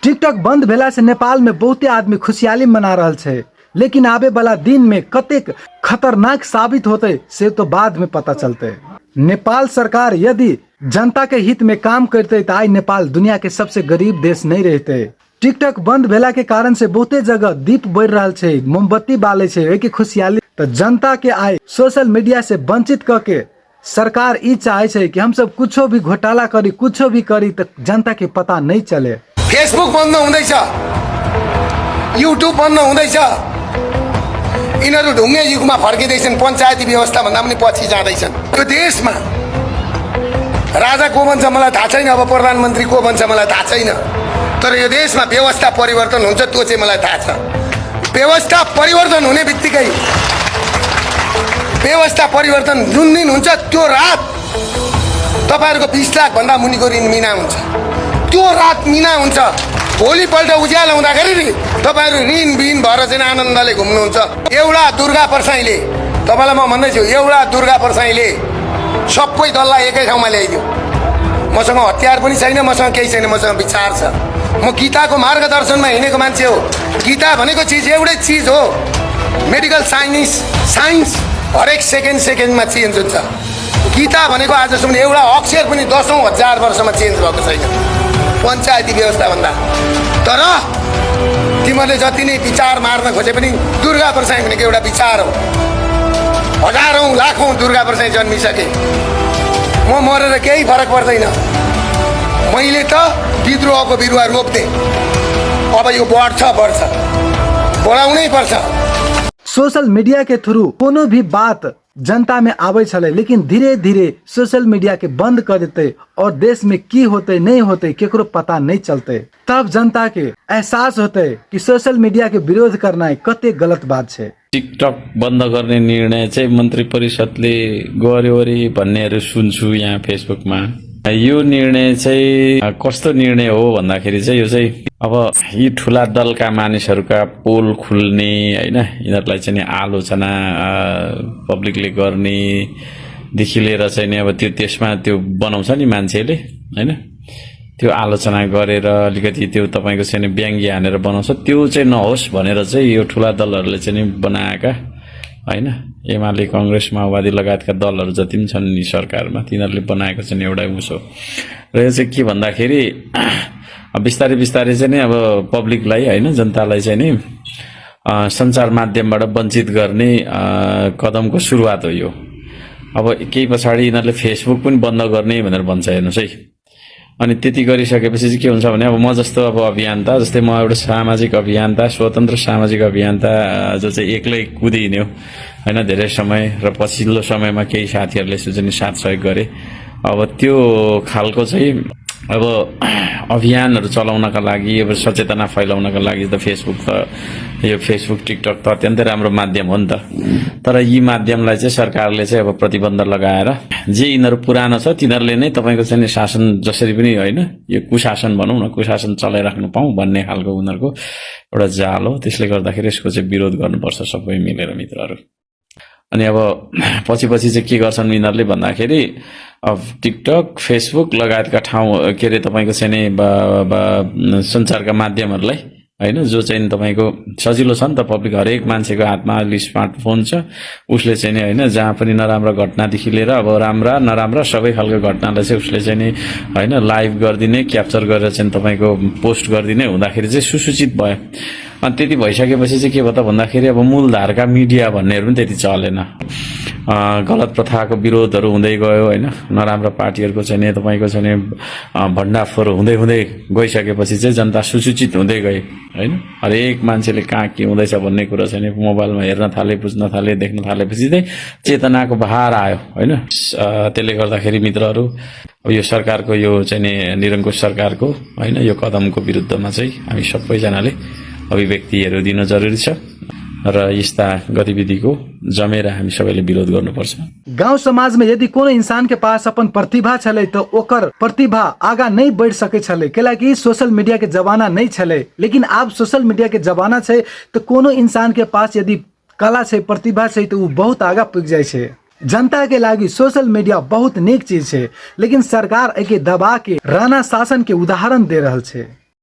TikTok बंद भेला से नेपाल में बहुते आदमी खुशहाली मना रहल छे, लेकिन आवे वाला दिन में कतेक खतरनाक साबित होते से तो बाद में पता चलते। नेपाल सरकार यदि जनता के हित में काम करते तो आज नेपाल दुनिया के सबसे गरीब देश नहीं रहते। टिकटॉक बंद भेला के कारण से बहुते जगह दीप बढ़ रहा छे, मोमबत्ती बाले छे, एक खुशहाली तो जनता के आय सोशल मीडिया से वंचित करके सरकार ई चाहे छे कि हम सब कुछ भी घोटाला करी, कुछ भी करी तो जनता के पता नहीं चले। फेसबुक बन्द हुँदैछ, युट्युब बन्द हुँदैछ, यिनीहरू ढुङ्गे युगमा फर्किँदैछन्, पञ्चायती व्यवस्था भन्दा पनि पछि जाँदैछन्। यो देशमा राजा को भन्छ मलाई थाहा छैन, अब प्रधानमन्त्री को भन्छ मलाई थाहा छैन, तर यो देशमा व्यवस्था परिवर्तन हुन्छ त्यो चाहिँ मलाई थाहा छ। व्यवस्था परिवर्तन हुने बित्तिकै व्यवस्था परिवर्तन जुन दिन हुन्छ त्यो रात तपाईहरुको 20 लाख भन्दा मुनिको ऋण मिना हुन्छ, त्यो रात मिना हुन्छ। भोलिपल्ट उज्यालो हुँदाखेरि तपाईहरु ऋण बिन भएर चाहिँ आनन्दले घुम्नुहुन्छ। एउटा दुर्गा प्रसाईले, तपाईलाई म भन्दैछु, एउटा दुर्गा प्रसाईले सबै दललाई एकै ठाउँमा ल्याइदियो। मसँग हतियार पनि छैन, मसँग केही छैन, मसँग विचार छ। म गीताको मार्गदर्शनमा हिँडेको मान्छे हो। गीता भनेको चिज एउटै चिज हो, मेडिकल साइन्स हरेक सेकेन्डमा चेन्ज हुन्छ। गीता भनेको आजसम्म एउटा अक्षर पनि 10,000 वर्षमा चेन्ज भएको छैन पञ्चायती व्यवस्था भन्दा। तर तिमीहरूले जति नै विचार मार्न खोजे पनि दुर्गा प्रसाई भनेको एउटा विचार हो। हजारौं लाखौं दुर्गा प्रसाई जन्मिसके, म मरेर केही फरक पर्दैन। मैले त विद्रोहको बिरुवा रोप्थे, अब यो बढ्छ बढाउनै पर्छ। सोशल मीडिया के थ्रू कोनो भी बात जनता में आवे छले, लेकिन धीरे धीरे सोशल मीडिया के बंद कर देते और देश में की होते नहीं होते केकरो पता नहीं चलते। तब जनता के एहसास होते कि सोशल मीडिया के विरोध करना कते गलत बात छे। टिकटक बन्द गर्ने निर्णय चाहिँ मन्त्री परिषदले गर्यो अरे भन्नेहरू सुन्छु यहाँ फेसबुकमा। यो निर्णय चाहिँ कस्तो निर्णय हो भन्दाखेरि चाहिँ यो चाहिँ अब यी ठुला दलका मानिसहरूका पोल खुल्ने हैन, यिनीहरूलाई चाहिँ आलोचना पब्लिकले गर्ने देखि लिएर चाहिँ नि अब त्यो त्यसमा त्यो बनाउँछ नि मान्छेले हैन, त्यो आलोचना गरेर अलिकति त्यो तपाईको चाहिँ व्यङ्ग्य हानेर बनाउँछ, त्यो चाहिँ नहोस् भनेर चाहिँ यो ठुला दलहरूले चाहिँ बनाएका हैन। एमाले, कांग्रेस, माओवादी लगायतका दलहरू जति पनि छन् नि सरकारमा, तिनीहरूले बनाएको चाहिँ एउटा उस हो। र यो चाहिँ के भन्दाखेरि बिस्तारै चाहिँ नि अब पब्लिकलाई हैन, जनतालाई चाहिँ नि सञ्चार माध्यमबाट वञ्चित गर्ने कदमको सुरुवात हो यो। अब केही पछाडि यिनीहरूले फेसबुक पनि बन्द गर्ने भनेर भन्छ हेर्नुस् है। अनि त्यति गरिसकेपछि चाहिँ के हुन्छ भने अब म जस्तो अब अभियन्ता, जस्तै म एउटा सामाजिक अभियन्ता, स्वतन्त्र सामाजिक अभियन्ता जो चाहिँ एक्लै कुदिने हो हैन धेरै समय, र पछिल्लो समयमा केही साथीहरूले चाहिँ साथ सहयोग गरे। अब त्यो खालको चाहिँ अब अभियानहरू चलाउनका लागि, अब सचेतना फैलाउनका लागि त यो फेसबुक टिकटक त अत्यन्तै राम्रो माध्यम हो नि त। तर यी माध्यमलाई चाहिँ सरकारले चाहिँ अब प्रतिबन्ध लगाएर जे यिनीहरू पुरानो छ तिनीहरूले नै तपाईको चाहिँ शासन जसरी पनि हैन, यो कुशासन भनौँ न, कुशासन चलाइराख्नु पाऊँ भन्ने खालको उनीहरूको एउटा जाल हो। त्यसले गर्दाखेरि यसको चाहिँ विरोध गर्नुपर्छ सबै मिलेर मित्रहरू। अनि अब पछि चाहिँ के गर्छन् यिनीहरूले भन्दाखेरि अब टिकटक, फेसबुक लगायतका ठाउँ के अरे तपाईको चाहिँ सञ्चारका माध्यमहरूलाई हैन, जो चाहिँ तपाईको सजिलो छ नि त, पब्लिक हरेक मान्छेको हातमा अहिले स्मार्टफोन छ, उसले चाहिँ हैन जहाँ पनि नराम्रो घटनादेखि लिएर अब राम्रा नराम्रा सबै खालको घटनालाई चाहिँ उसले चाहिँ नि हैन लाइभ गरिदिने, क्याप्चर गरेर चाहिँ तपाईको पोस्ट गरिदिने हुँदाखेरि चाहिँ सुसूचित भयो। अनि त्यति भइसकेपछि चाहिँ के भयो त भन्दाखेरि अब मूलधारका मिडिया भन्नेहरू पनि त्यति चलेन, गलत प्रथाको विरोधहरू हुँदै गयो हैन, नराम्रो पार्टीहरूको चाहिँ तपाईको चाहिँ भण्डाफोर हुँदै गइसकेपछि चाहिँ जनता सुसूचित हुँदै गए हैन। हरेक मान्छेले कहाँ के हुँदैछ भन्ने कुरा चाहिँ मोबाइलमा हेर्न थाले, बुझ्न थाले, देख्न थालेपछि चाहिँ चेतनाको बहार आयो हैन। त्यसले गर्दाखेरि मित्रहरू अब यो सरकारको यो चाहिँ निरङ्कुश सरकारको हैन यो कदमको विरुद्धमा चाहिँ हामी सबैजनाले अभिव्यक्तिहरू दिन जरुरी छ र यस्ता गतिविधिको जमेर हामी सबैले विरोध गर्नुपर्छ। गाउँ समाज में यदि कोनो इंसान के पास अपन प्रतिभा छले तो ओकर प्रतिभा आगा नहीं बढ़ सके छले, कैलाकि सोशल मीडिया के जमाना नहीं छले। लेकिन अब सोशल मीडिया के जमाना छे तो कोनो इंसान के पास यदि कला छे, प्रतिभा छे तो वो बहुत आगा पुग जाय छे। जनता के लागी सोशल मीडिया बहुत नेक चीज है, लेकिन सरकार एके दबा के राणा शासन के उदाहरण दे रहल छे।